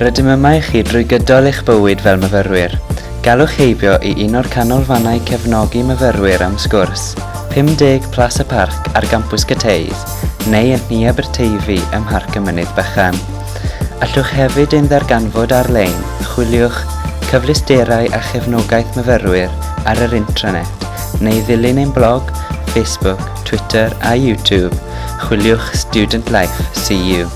Rydym yma i chi drwy gydol eich bywyd fel myfyrwyr. Galwch heibio i un o'r canolfannau cefnogi myfyrwyr am sgwrs, 50 Plas y Parc ar gampws Cathays, neu yn Nhŷ Aberteifi ym Mharc y Mynydd Bychan. Allwch hefyd ein ddarganfod ar-lein, chwiliwch 'Cyfleusterau a Chefnogaeth Myfyrwyr' ar yr intranet, neu ddilyn ein blog, Facebook, Twitter a YouTube, chwiliwch Student Life CU.